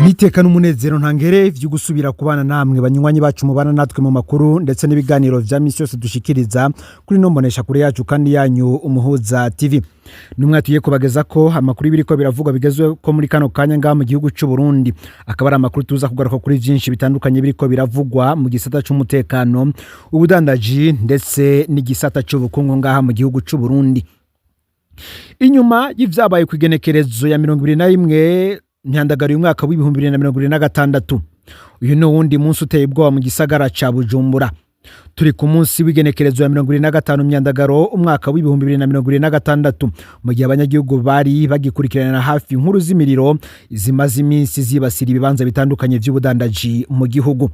Niteka n'umunezero ntangere vyo gusubira kubana namwe banywanyi bacu mubana natwe mu makuru ndetse n'ibiganiro vya misi yose dushikiriza kuri no mbonesha kure yacu kandi yanyu Umuhuza TV. Numwe tugiye kubageza ko amakuru biriko biravugwa bigezwe ko muri kano kanya ngaha mu gihugu c'u Burundi, akaba ari amakuru tuza kugaruka kuri vyinshi bitandukanye biriko biravugwa mu gisata c'umutekano, ubudandaji ndetse n'igisata c'ubukungu ngaha mu gihugu c'u Burundi. Inyuma y'ivyabaye ku igenekerezo ya 21 Myandagaro y'umwaka w'2026, uyu ni uwundi munsi uteye ubwoba mu gisagara ca Bujumbura. Turi ku munsi w'igenekerezo ya 25 Myandagaro umwaka w'2026, mu gihe abanyagihugu bari bagikurikiranira hafi inkuru z'imiriro zimaze iminsi zibasira ibibanza bitandukanye vy'ubudandaji mu gihugu.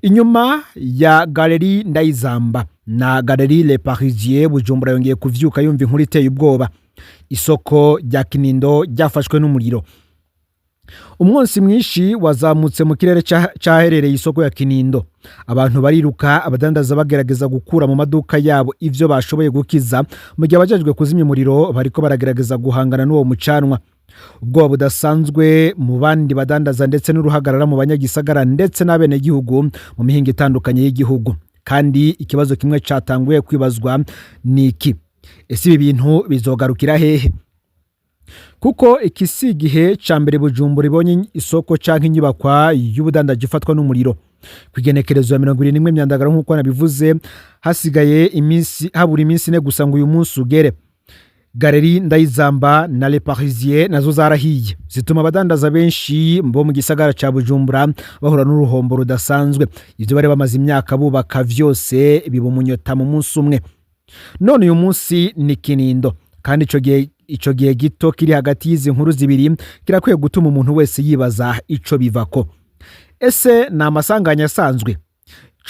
Inyuma ya Galerie Ndayizamba na Galerie Le Parisien, Bujumbura yongeye kuvyuka yumva inkuru iteye ubwoba: isoko rya Kinindo ryafashwe n'umuriro. Umwotsi mwinshi wazamutse mu kirere caherereye isoko ya Kinindo, abantu bariruka, abadandaza bagerageza gukura mu maduka yabo ivyo bashoboye gukiza, mu gihe abajejwe kuzimya umuriro bariko baragerageza guhangana n'uwo mucanwa. Ubwoba budasanzwe mu bandi badandaza ndetse n'uruhagarara mu banyagisagara ndetse n'abenegihugu mu mihingo itandukanye y'igihugu. Kandi ikibazo kimwe catanguye kwibazwa ni iki: ese ibi bintu bizogarukira hehe? Kuko iki si igihe ca mbere Bujumbura ibonye isoko canke inyubakwa y'ubudandaji ifatwa n'umuriro. Ku igenekerezo ya 71 Myandagaro, nk'uko nabivuze, hasigaye iminsi, habura iminsi 4 gusa ngo uyu munsi ugere, Galerie Ndayizamba na Le Parisien nazo zarahiye, zituma abadandaza benshi bo mu gisagara ca Bujumbura bahura n'uruhombo rudasanzwe. Ivyo bari bamaze imyaka bubaka vyose biba umunyota mu munsi umwe. None uyu munsi ni Kinindo, kandi ico gihe gito kiri hagati y'izi nkuru zibiri kirakwiye gutuma umuntu wese yibaza ico bivako. Ese ni amasanganya asanzwe?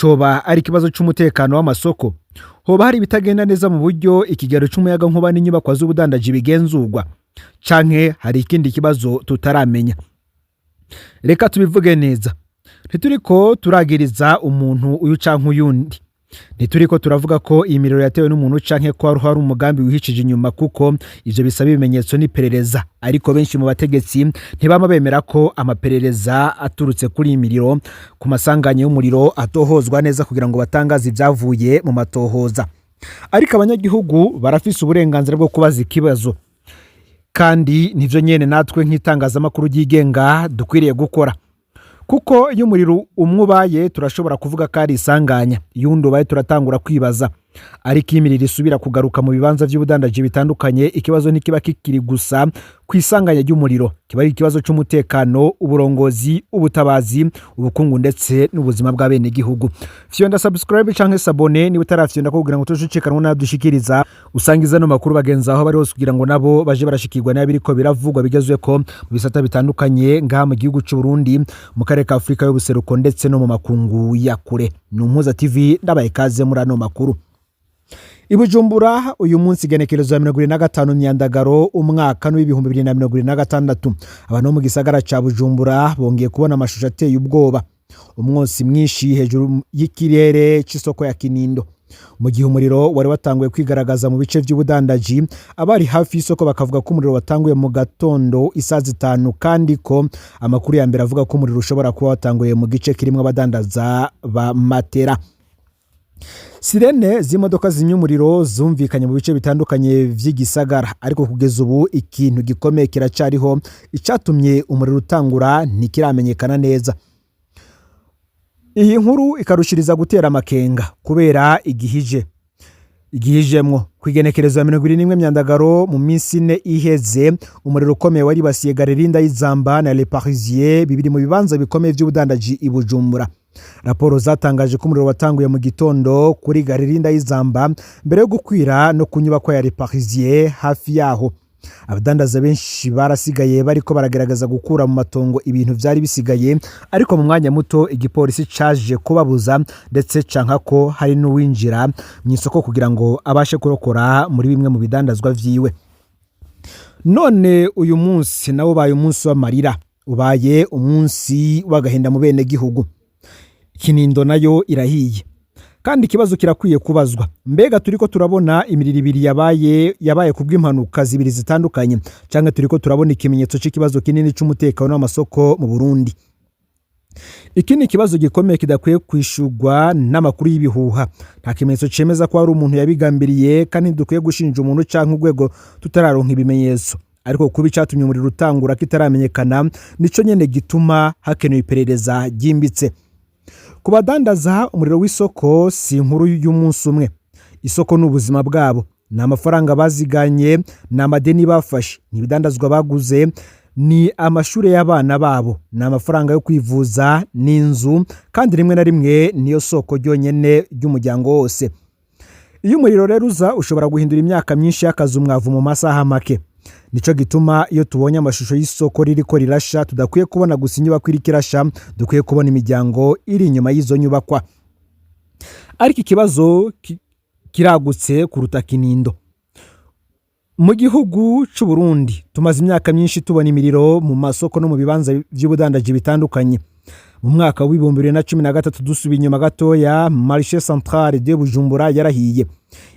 Coba ari ikibazo c'umutekano w'amasoko? Hoba hari ibitagenda neza mu buryo ikigero c'umuyagankuba n'inyubakwa z'ubudandaji bigenzurwa? Canke hari ikindi kibazo tutaramenya? Reka tubivuge neza: ntituriko turagiriza umuntu uyu canke uyundi, ntituriko turavuga ko iyi miriro yatewe n'umuntu canke ko hari umugambi wihishije inyuma, kuko ivyo bisaba ibimenyetso n'iperereza. Ariko benshi mu bategetsi ntibama bemera ko amaperereza aturutse kuri iyi miriro, ku masanganya y'umuriro, atohozwa neza kugira ngo batangaze ibyavuye mu matohoza. Ariko abanyagihugu barafise uburenganzira bwo kubaza ikibazo, kandi nivyo nyene natwe nk'itangazamakuru ryigenga dukwiriye gukora. Kuko iyo umuriro umwe ubaye, turashobora kuvuga ko ari isanganya; iyo uwundi ubaye, turatangura kwibaza. Ariko iyo imiriro isubira kugaruka mu bibanza vy'ubudandaji bitandukanye, ikibazo ntikiba kikiri gusa ku isanganya ry'umuriro, kiba ari ikibazo c'umutekano, uburongozi, ubutabazi, ubukungu ndetse n'ubuzima bw'abenegihugu. Fyonda subscribe canke s'abonner niba utarafyonda, kugira ngo tujucikanwa nadushikiriza. Usangiza no makuru bagenzi aho bari hose, kugira ngo nabo baje barashikirwa n'abiriko biravugwa bigezweko mu bisata bitandukanye ngaha mu gihugu c'u Burundi, mu karere ka Afurika y'ubuseruko ndetse no mu makungu ya kure. Ni Umuhuza TV, ndabaye kaze muri ano makuru. I Bujumbura uyu munsi, igenekerezo ya 25 Myandagaro umwaka w'2026, abantu bo mu gisagara ca Bujumbura bongeye kubona amashusho ateye ubwoba: umwotsi mwinshi hejuru y'ikirere c'isoko ya Kinindo, mu gihe umuriro wari watanguye kwigaragaza mu bice vy'ubudandaji. Abari hafi y'isoko bakavuga ko umuriro watanguye mu gatondo isaha 5, kandi ko amakuru ya mbere avuga ko umuriro ushobora kuba watanguye mu gice kirimwo abadandaza ba matera. Sirene z'imodoka zimya umuriro zumvikanye mu bice bitandukanye vy'igisagara, ariko kugeza ubu ikintu gikomeye kiracariho: icatumye umuriro utangura ntikiramenyekana neza. Iyi nkuru ikarushiriza gutera amakenga kubera igihije igihijemwo. Ku igenekerezo ya 21 Myandagaro, mu minsi 4 iheze, umuriro ukomeye waribasiye Galerie Ndayizamba na Le Parisien, bibiri mu bibanza bikomeye vy'ubudandaji i Bujumbura. Raporo zatangaje ko umuriro watanguye mu gitondo kuri Galerie Ndayizamba mbere yo gukwira no ku nyubako ya Le Parisien hafi yaho. Abadandaza benshi barasigaye bariko baragerageza gukura mu matongo ibintu vyari bisigaye, ariko mu mwanya muto igipolisi caje kubabuza, ndetse canka ko hari n'uwinjira mu isoko kugira ngo abashe kurokora muri bimwe mu bidandazwa vyiwe. None uyu munsi nawo ubaye umunsi w'amarira, ubaye umunsi w'agahinda mu bene gihugu. Kinindo nayo irahiye. Kandi ikibazo kirakwiye kubazwa: mbega turiko turabona imiriro ibiri yabaye kubw'impanuka zibiri zitandukanye, canke turiko turabona ikimenyetso c'ikibazo kinini c'umutekano w'amasoko mu Burundi? Iki ni ikibazo gikomeye kidakwiye kwishurwa n'amakuru y'ibihuha. Nta kimenyetso cemeza ko hari umuntu yabigambiriye, kandi ntidukwiye gushinja umuntu canke urwego tutararonka ibimenyetso. Ariko kuba icatumye umuriro utangura kitaramenyekana, nico nyene gituma hakenewe iperereza ryimbitse. Ku badandaza, umuriro w'isoko si inkuru y'umunsi umwe. Isoko ni ubuzima bwabo, ni amafaranga baziganye, ni amadeni bafashe, ni ibidandazwa baguze, ni amashuri y'abana babo, ni amafaranga yo kwivuza, ni inzu, kandi rimwe na rimwe niyo soko ryonyene ry'umuryango wose. Iyo umuriro rero uza, ushobora guhindura imyaka myinshi y'akazi umwavu mu masaha make. Nico gituma iyo tubonye amashusho y'isoko ririko rirasha, tudakwiye kubona gusa inyubako iriko irasha, dukwiye kubona imiryango iri inyuma y'izo nyubakwa. Ariko ikibazo kiragutse kuruta Kinindo. Mu gihugu c'u Burundi tumaze imyaka myinshi tubona imiriro mu masoko no mu bibanza vy'ubudandaji bitandukanye. Mu mwaka w'2013, dusubiye inyuma gatoya, Marché Central de Bujumbura yarahiye,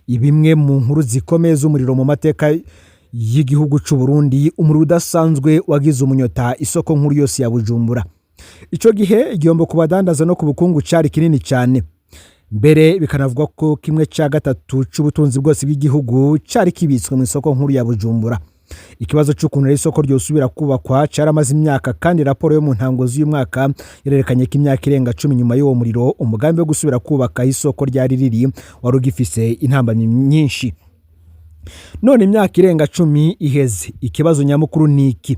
ibimwe mu nkuru zikomeye z'umuriro mu mateka y'igihugu c'u Burundi. Umuriro udasanzwe wagize umunyota isoko nkuru yose ya Bujumbura. Ico gihe igihombo ku badandaza no ku bukungu cari kinini cyane, mbere bikanavugwa ko kimwe cya gatatu c'ubutunzi bwose bw'igihugu cari kibitswe mu isoko nkuru ya Bujumbura. Ikibazo c'ukuntu rero isoko ryosubira kubakwa caramaze imyaka, kandi raporo yo mu ntango z'uyu mwaka yarerekanye ko imyaka irenga 10 nyuma y'uwo muriro, umugambi wo gusubira kubaka aho isoko ryari riri wari ugifise intambamyi nyinshi. None imyaka irenga 10 iheze, ikibazo nyamukuru ni iki: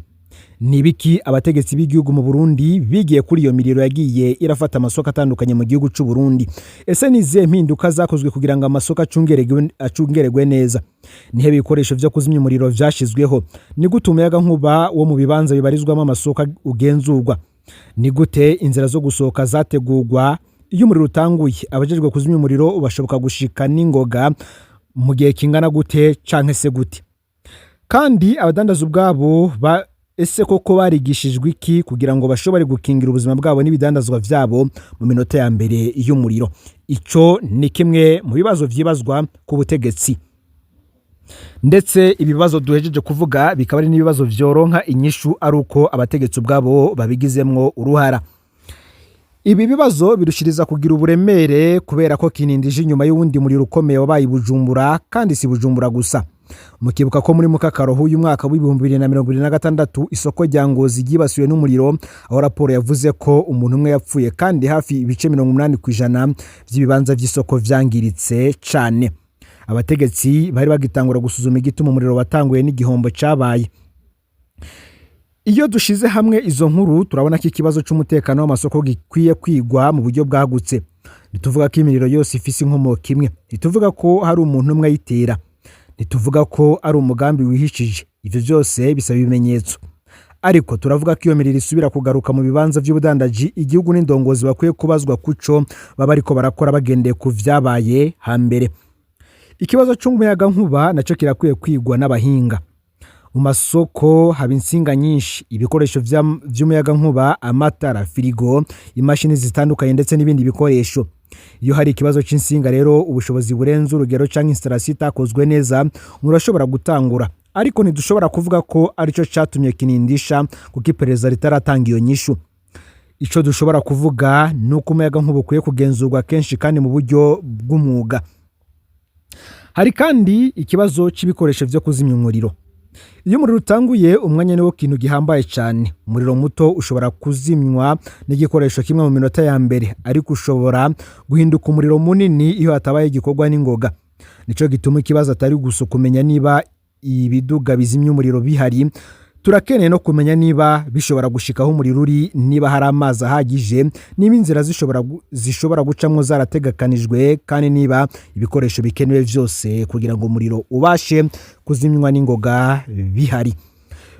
ni ibiki abategetsi b'igihugu mu Burundi bigiye kuri iyo miriro yagiye irafata amasoko atandukanye mu gihugu c'u Burundi? Ese ni izihe mpinduka zakozwe kugira ngo amasoko acungeregwe neza? Nihe ibikoresho vyo kuzimya umuriro vyashizweho? Ni gute umuyaga nkuba wo mu bibanza bibarizwamo amasoko ugenzurwa? Ni gute inzira zo gusohoka zategurwa? Iyo umuriro utanguye, abajejwe kuzimya umuriro bashoboka gushika n'ingoga mu gihe kingana gute, canke se gute? Kandi abadandaza ubwabo ese koko barigishijwe iki kugira ngo bashobore gukingira ubuzima bwabo n'ibidandazwa vyabo mu minota ya mbere y'umuriro? Ico ni kimwe mu bibazo vyibazwa ku butegetsi. Ndetse ibibazo duhejeje kuvuga bikaba ari n'ibibazo vyoronka inyishu ari uko abategetsi ubwabo babigizemwo uruhara. Ibi bibazo birushiriza kugira uburemere kubera ko Kinindo ije inyuma y'uwundi muriro ukomeye wabaye i Bujumbura, kandi si Bujumbura gusa. Mukibuka ko muri Mukakaro h'uyu mwaka w'2026 isoko rya Ngozi ryibasiwe n'umuriro, aho raporo yavuze ko umuntu umwe yapfuye kandi hafi ibice 80% vy'ibibanza vy'isoko vyangiritse cane. Abategetsi bari bagitangura gusuzuma igituma umuriro watanguye n'igihombo cabaye. Iyo dushize hamwe izo nkuru, turabona ko ikibazo c'umutekano w'amasoko gikwiye kwigwa mu buryo bwagutse. Ntituvuga ko imiriro yose ifise inkomoko imwe, ntituvuga ko hari umuntu umwe ayitera, ntituvuga ko ari umugambi wihishije. Ivyo vyose bisaba ibimenyetso. Ariko turavuga ko iyo miriro isubira kugaruka mu bibanza vy'ubudandaji, igihugu n'indongozi bakwiye kubazwa kuco baba ariko barakora bagendeye ku vyabaye hambere. Ikibazo c'umuyagankuba naco kirakwiye kwigwa n'abahinga. Mu masoko haba insinga nyinshi, ibikoresho vy'umuyagankuba, amatara, firigo, imashini zitandukanye ndetse n'ibindi bikoresho. Iyo hari ikibazo c'insinga rero, ubushobozi burenze urugero canke installation itakozwe neza, murashobora gutangura. Ariko ntidushobora kuvuga ko arico catumye Kinindo isha, kuko iperereza ritaratanga iyo nyishu. Ico dushobora kuvuga ni uko umuyagankuba ukwiye kugenzurwa kenshi kandi mu buryo bw'umwuga. Hari kandi ikibazo c'ibikoresho vyo kuzimya umuriro. Iyo umuriro utanguye, umwanya niwo kintu gihambaye cyane. Umuriro muto ushobora kuzimywa n'igikoresho kimwe mu minota ya mbere, ariko ushobora guhinduka umuriro munini iyo hatabaye igikorwa n'ingoga. Nico gituma ikibazo atari gusa kumenya niba ibiduga bizimya umuriro bihari. Turakeneye no kumenya niba bishobora gushikaho umuriro uri, niba hari amazi ahagije, niba inzira zishobora gucamwo zarategekanijwe, kandi niba ibikoresho bikenewe vyose kugira ngo umuriro ubashe kuzimywa n'ingoga bihari.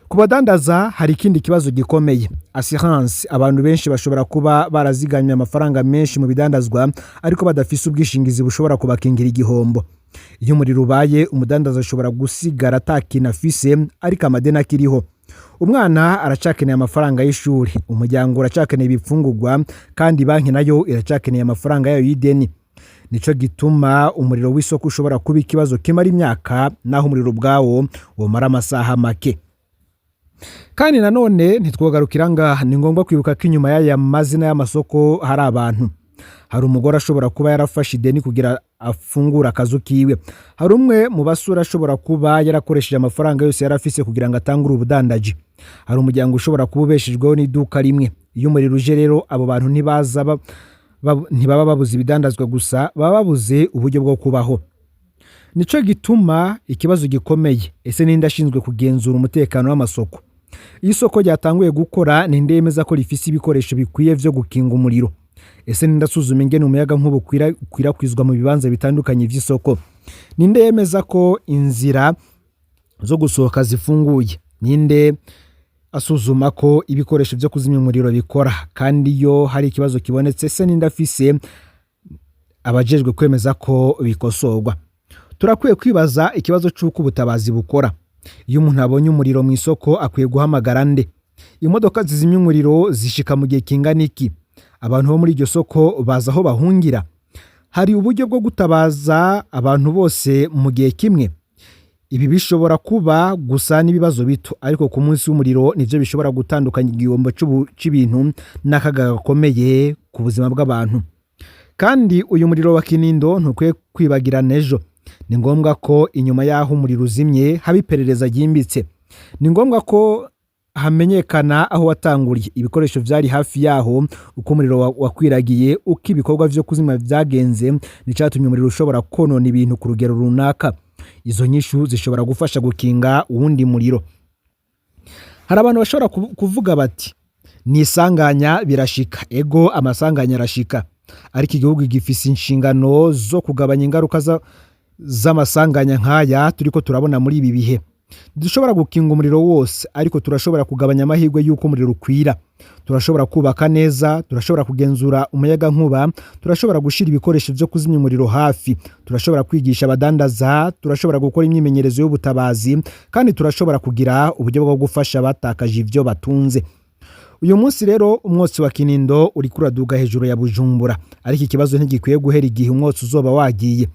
Ku badandaza hari ikindi kibazo gikomeye: assurance. Abantu benshi bashobora kuba barazigamye amafaranga menshi mu bidandazwa, ariko badafise ubwishingizi bushobora kubakingira igihombo. Iyo umuriro ubaye, umudandaza ashobora gusigara atakintu afise, ariko amadeni akiriho. Umwana aracakeneye amafaranga y'ishuri, umuryango uracakeneye ibifungurwa, kandi banki nayo iracakeneye amafaranga yayo y'ideni. Nico gituma ikibazo atari gusa kumenya niba Nico gituma umuriro w'isoko ushobora kuba ikibazo kimara imyaka, naho umuriro ubwawo womara amasaha make. Kandi nanone ntitwogarukira ngaha. Ni ngombwa kwibuka ko inyuma y'aya mazina y'amasoko hari abantu. Hari umugore ashobora kuba yarafashe ideni kugira afungure akazu kiwe. Hari umwe mu basore ashobora kuba yarakoresheje amafaranga yose yari afise kugira ngo atangure ubudandaji. Hari umuryango ushobora kuba ubeshejweho n'iduka rimwe. Iyo umuriro uje rero, abo bantu ntibaza ntibaba babuze ibidandazwa gusa, baba babuze uburyo bwo kubaho. Nico gituma ikibazo gikomeye: ese ninde ashinzwe kugenzura umutekano w'amasoko? Iyo isoko ryatanguye gukora, ninde yemeza ko rifise ibikoresho bikwiye vyo gukinga umuriro? Ese ninde asuzuma ingene umuyaga nkuba ukwirakwizwa mu bibanza bitandukanye vy'isoko? Ninde yemeza ko inzira zo gusohoka zifunguye? Ninde asuzuma ko ibikoresho vyo kuzimya umuriro bikora? Kandi iyo hari ikibazo kibonetse, se ninde afise abajejwe kwemeza ko bikosorwa? Turakwiye kwibaza ikibazo c'uko ubutabazi bukora. Iyo umuntu abonye umuriro mu isoko, akwiye guhamagara nde? Imodoka zizimya umuriro zishika mu gihe kingana iki? Abantu bo muri iryo soko baza aho bahungira? Hari uburyo bwo gutabaza abantu bose mu gihe kimwe? Ibi bishobora kuba gusa n'ibibazo bito, ariko ku munsi w'umuriro nivyo bishobora gutandukanya igihombo c'ibintu n'akaga gakomeye ku buzima bw'abantu. Kandi uyu muriro wa Kinindo ntukwiye kwibagirana ejo. Ni ngombwa ko inyuma y'aho umuriro uzimye haba iperereza ryimbitse. Ni ngombwa ko hamenyekana aho watanguriye, ibikoresho vyari hafi yaho, uko umuriro wakwiragiye, uko ibikorwa vyo kuzimya vyagenze n'icatumye umuriro ushobora konona ibintu ku rugero runaka. Izo nyishu zishobora gufasha gukinga uwundi muriro. Hari abantu bashobora kuvuga bati: "Ni isanganya, birashika." Ego, amasanganya arashika, ariko igihugu gifise inshingano zo kugabanya ingaruka z'amasanganya nk'aya turiko turabona muri ibi bihe. Dushobora gukinga umuriro wose, ariko turashobora kugabanya amahirwe y'uko umuriro ukwira. Turashobora kubaka neza, turashobora kugenzura umuyaga nkuba, turashobora gushira ibikoresho vyo kuzimya umuriro hafi, turashobora kwigisha abadandaza, turashobora gukora imyimenyerezo y'ubutabazi, kandi turashobora kugira uburyo bwo gufasha abatakaje ivyo batunze. Uyu munsi rero umwotsi wa Kinindo uriko uraduga hejuru ya Bujumbura, ariko ikibazo ntigikwiye guhera igihe umwotsi uzoba wagiye.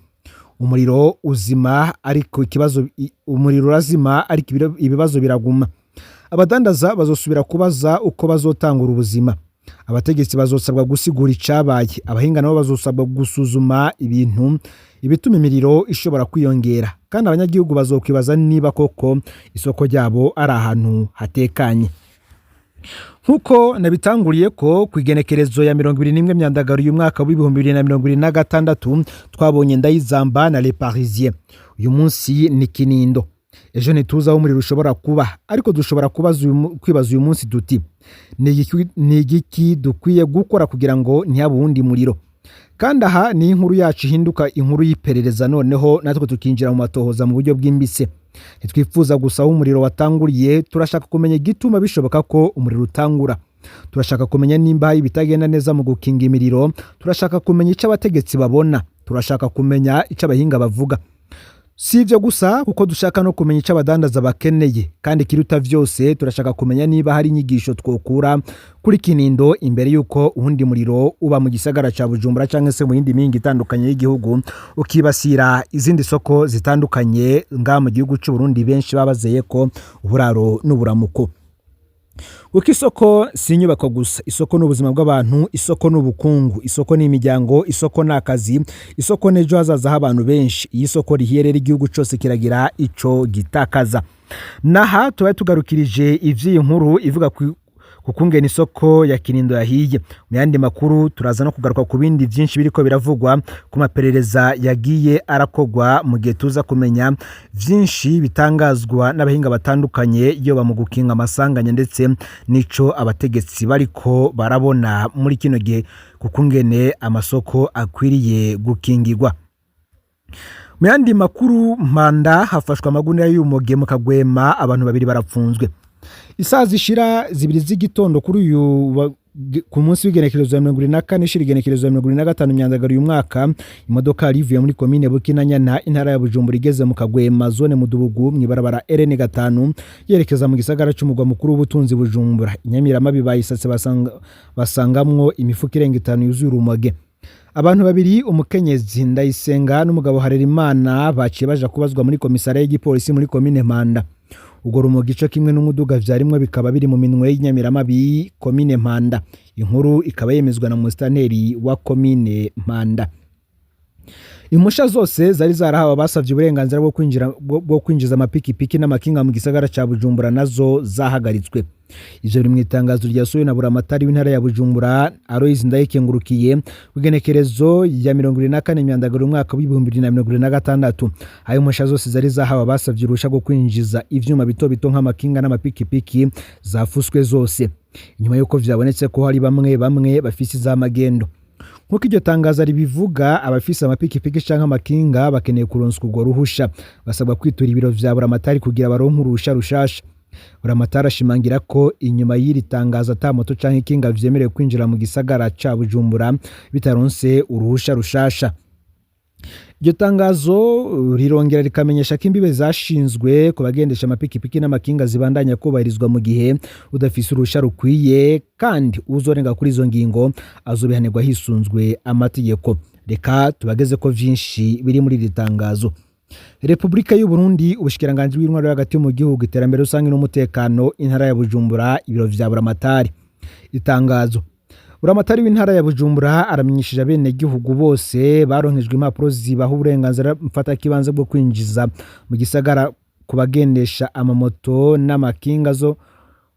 Umuriro uzima, ariko ikibazo, umuriro urazima, ariko ibibazo biraguma. Abadandaza bazosubira kubaza uko bazotangura ubuzima. Abategetsi bazosabwa gusigura icabaye. Abahinga nabo bazosabwa gusuzuma ibintu ibituma imiriro ishobora kwiyongera. Kandi abanyagihugu bazokwibaza niba koko isoko ryabo ari ahantu hatekanye. Nk'uko nabitanguriye ko ku igenekerezo ya 21 Myandagaro uyu mwaka w'2026, twabonye Ndayizamba na Le Parisien. Uyu munsi ni Kinindo, ejo ntituzi aho umuriro ushobora kuba, ariko dushobora kwibaza uyu munsi duti: Ni igiki dukwiye gukora kugira ngo ntihabe uwundi muriro?" Kandi aha ni inkuru yacu ihinduka inkuru y'iperereza, noneho natwe tukinjira mu matohoza mu buryo bwimbitse. Ntitwifuza gusa aho umuriro watanguriye, turashaka kumenya igituma bishoboka ko umuriro utangura. Turashaka kumenya nimba hari ibitagenda neza mu gukinga imiriro. Turashaka kumenya icyo abategetsi babona. Turashaka kumenya icyo abahinga bavuga. Si ibyo gusa, kuko dushaka no kumenya icyo abadandaza bakeneye. Kandi ikiruta vyose, turashaka kumenya niba hari inyigisho twokura kuri Kinindo imbere y'uko uwundi muriro uba mu gisagara ca Bujumbura canke se mu yindi mihingo itandukanye y'igihugu, ukibasira izindi soko zitandukanye ngaha mu gihugu c'u Burundi benshi baba bazeye ko uburaro n'uburamuko. Kuko isoko si inyubako gusa, isoko ni ubuzima bw'abantu, isoko ni ubukungu, isoko ni imiryango, isoko ni akazi, isoko ni ejo hazaza h'abantu benshi. Iyo isoko rihiye rero, igihugu cyose kiragira ico gitakaza. Naha tubaye tugarukirije ivy'iyi nkuru ivuga ku kungena isoko ya Kinindo yahiye. Mu yandi makuru turaza no kugaruka ku bindi byinshi biriko biravugwa ku maperereza yagiye arakogwa, mu gihe tuza kumenya vyinshi bitangazwa n'abahinga batandukanye yoba mu gukinga amasanganya, ndetse n'ico abategetsi bariko barabona muri kino gihe ku kungene amasoko akwiriye gukingirwa. Mu yandi makuru, Mpanda hafashwe amagunira y'urumogi, mu Kagwema abantu babiri barapfunzwe. Isaha zishira 2 z'igitondo kuri uyu ku munsi w'igenekerezo ya 24 ishira igenekerezo ya 25 Myandagaro uyu mwaka, imodoka yari ivuye muri komine Bukinanyana, intara ya Bujumbura, igeze mu Kagwema, zone Mudubugu, mw'ibarabara RN 5 yerekeza mu gisagara c'umugwa mukuru w'ubutunzi Bujumbura, inyamiramabi bayisatse basangamwo imifuko irenga 5 yuzuye urumogi. Abantu babiri, umukenyezi Ndayisenga n'umugabo Harerimana, baciye baja kubazwa muri komisariya y'igipolisi muri komine Mpanda. Urwo rumogi co kimwe n'umuduga vyarimwo bikaba biri mu minwe y'inyamiramabi komine Mpanda. Inkuru ikaba yemezwa na musitanteri wa komine Mpanda. Impusha zose zari zarahawe abasavye uburenganzira bwo kwinjira bwo kwinjiza amapikipiki n'amakinga mu gisagara ca Bujumbura nazo zahagaritswe. Ivyo biri mu itangazo ryasohowe na buramatari w'intara ya Bujumbura Aloys Ndayikengurukiye kw'igenekerezo ya 24 Myandagaro umwaka w'2026. Ayo impusha zose zari zahawe abasavye uruhusha rwo kwinjiza ivyuma bito bito nk'amakinga n'amapikipiki zafuswe zose, inyuma y'uko vyabonetse ko hari bamwe bamwe bafise iz'amagendo. Nk'uko iryo tangazo ribivuga, abafise amapikipiki canke amakinga bakeneye kuronswa urwo ruhusha basabwa kwitura ibiro vya buramatari kugira baronke uruhusha rushasha. Buramatari ashimangira ko inyuma y'iri tangazo ata moto canke ikinga vyemerewe kwinjira mu gisagara ca Bujumbura bitaronse uruhusha rushasha. Iryo tangazo rirongera rikamenyesha ko imbibe zashinzwe ku bagendesha amapikipiki n'amakinga zibandanya kubahirizwa mu gihe udafise uruhusha rukwiye, kandi uzorenga kuri izo ngingo azobihanirwa hisunzwe amategeko. Reka tubageze ko vyinshi biri muri iri tangazo. Repubulika y'u Burundi, ubushikiranganji bw'intwaro yo hagati mu gihugu, iterambere rusange n'umutekano, intara ya Bujumbura, ibiro vya buramatari. Itangazo: buramatari w'intara ya Bujumbura aramenyesheje abenegihugu bose baronkejwe impapuro zibaha uburenganzira mfatakibanza bwo kwinjiza mu gisagara ku bagendesha amamoto n'amakinga zo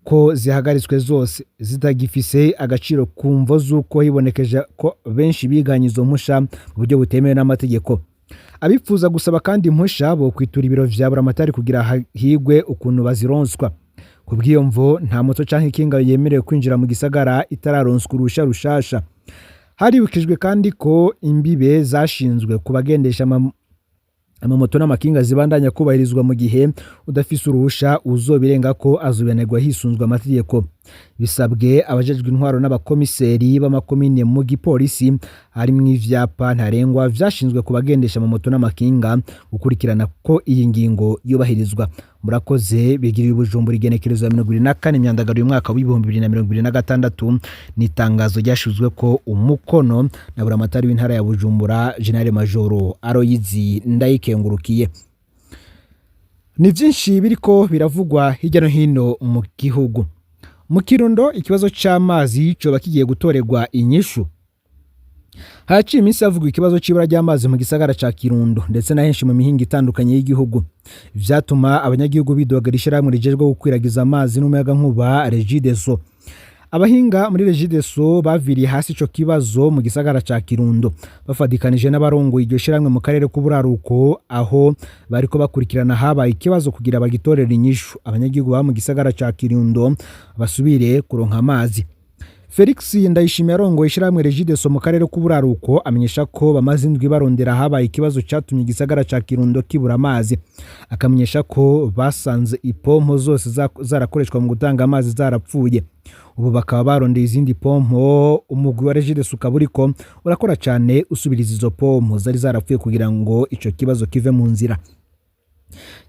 ko zihagaritswe zose, zitagifise agaciro, ku mvo z'uko hibonekeje ko benshi biganye izo mpusha mu buryo butemewe n'amategeko. Abifuza gusaba kandi impusha bo kwitura ibiro vya buramatari kugira higwe ukuntu bazironswa. Ku bw'iyo mvo, nta moto canke ikinga yemerewe kwinjira mu gisagara itararonswa uruhusha rushasha. Haribukijwe kandi ko imbibe zashinzwe ku bagendesha amamoto n'amakinga zibandanya kubahirizwa mu gihe udafise uruhusha uzobirenga ko azobihanirwa hisunzwe amategeko. Bisabwe abajejwe intwaro n'abakomiseri b'amakomine mu gipolisi harimwo ivyapa ntarengwa vyashinzwe ku bagendesha amamoto n'amakinga gukurikirana ko iyi ngingo yubahirizwa. Murakoze. Bigiriye Bujumbura, igenekerezo ya 24 Myandagaro uyu mwaka w'2026. Ni itangazo ryashizwe ko umukono na buramatari w'intara ya Bujumbura, General Majoro Aloyizi Ndayikengurukiye. Ni vyinshi biriko biravugwa hirya no hino mu gihugu. Mu Kirundo, ikibazo c'amazi coba kigiye gutorerwa inyishu. Haciye iminsi havugwa ikibazo c'ibura ry'amazi mu gisagara ca Kirundo ndetse na henshi mu mihingo itandukanye y'igihugu, vyatuma abanyagihugu bidogera ishirahamwe rijejwe gukwiragiza amazi n'umuyagankuba, Regideso. Abahinga muri Regideso baviriye hasi ico kibazo mu gisagara ca Kirundo, bafadikanije n'abarongoye iryo shirahamwe mu karere k'uburaruko, aho bariko bakurikirana habaye ikibazo kugira bagitorere inyishu, abanyagihugu baba mu gisagara ca Kirundo basubire kuronka amazi. Felix Ndayishimiye, arongoye ishirahamwe Regideso mu karere k'uburaruko, amenyesha ko bamaze indwi barondera habaye ikibazo catumye igisagara ca Kirundo kibura amazi. Akamenyesha ko basanze ipompo zose zarakoreshwa mu gutanga amazi zarapfuye, ubu bakaba barondeye izindi pompo. Umugwi wa Regideso ukaba uriko urakora cane usubiriza izo pompo zari zarapfuye kugira ngo ico kibazo kive mu nzira.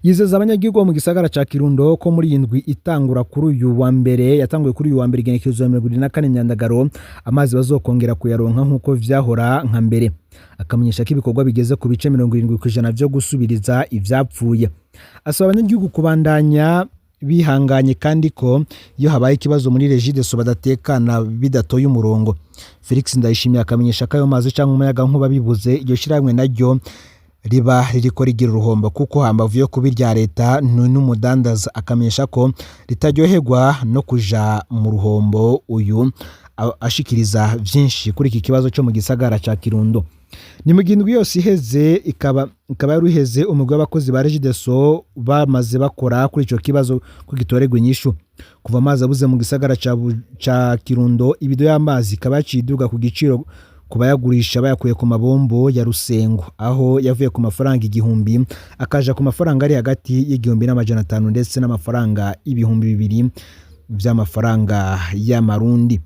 Yizeza abanyagihugu bo mu gisagara ca Kirundo ko muri iyi ndwi itangura kuri uyu wa mbere, yatanguye kuri uyu wa mbere igenekerezo ya 24 Myandagaro, amazi bazokongera kuyaronka nk'uko vyahora nka mbere. Akamenyesha ko ibikorwa bigeze ku bice 70% vyo gusubiriza ivyapfuye. Asaba abanyagihugu kubandanya bihanganye, kandi ko iyo habaye ikibazo muri Regideso badatekana bidatoye umurongo. Felix Ndayishimiye akamenyesha ko ayo mazi canke umuyagankuba bibuze, iryo shirahamwe naryo riba ririko rigira uruhombo, kuko hambavu yo kuba irya leta n'umudandaza. Akamenyesha ko ritaryoherwa no kuja mu ruhombo. Uyu ashikiriza vyinshi kuri iki kibazo co mu gisagara ca Kirundo. Ni mu gihe indwi yose iheze ikaba yari iheze umugwi w'abakozi ba Regideso bamaze bakora kuri ico kibazo ko gitorerwa inyishu. Kuva amazi abuze mu gisagara ca Kirundo, ibido y'amazi ikaba yaciye iduga ku giciro ku bayagurisha bayakuye ku mabombo ya Rusengo, aho yavuye ku mafaranga 1000 akaja ku mafaranga ari hagati y'1500 ndetse n'amafaranga 2000 vy'amafaranga y'amarundi.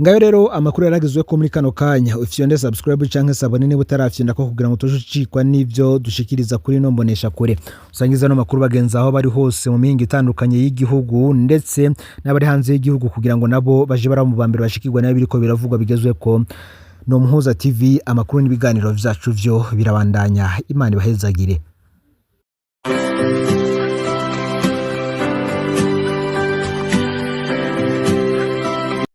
Ngayo rero amakuru yaragezwe ko muri kano kanya. Ufyonde subscribe canke s'abonner niba utarafyonda ko, kugira ngo utoje n'ivyo dushikiriza kuri no mbonesha kure. Usangiza no makuru bagenzi aho bari hose mu mihingo itandukanye y'igihugu ndetse n'abari hanze y'igihugu, kugira ngo nabo baje bara mu bambere bashikirwa nayo biriko biravugwa bigezweko. Ni Umuhuza TV, amakuru n'ibiganiro vyacu vyo birabandanya. Imana ibahezagire.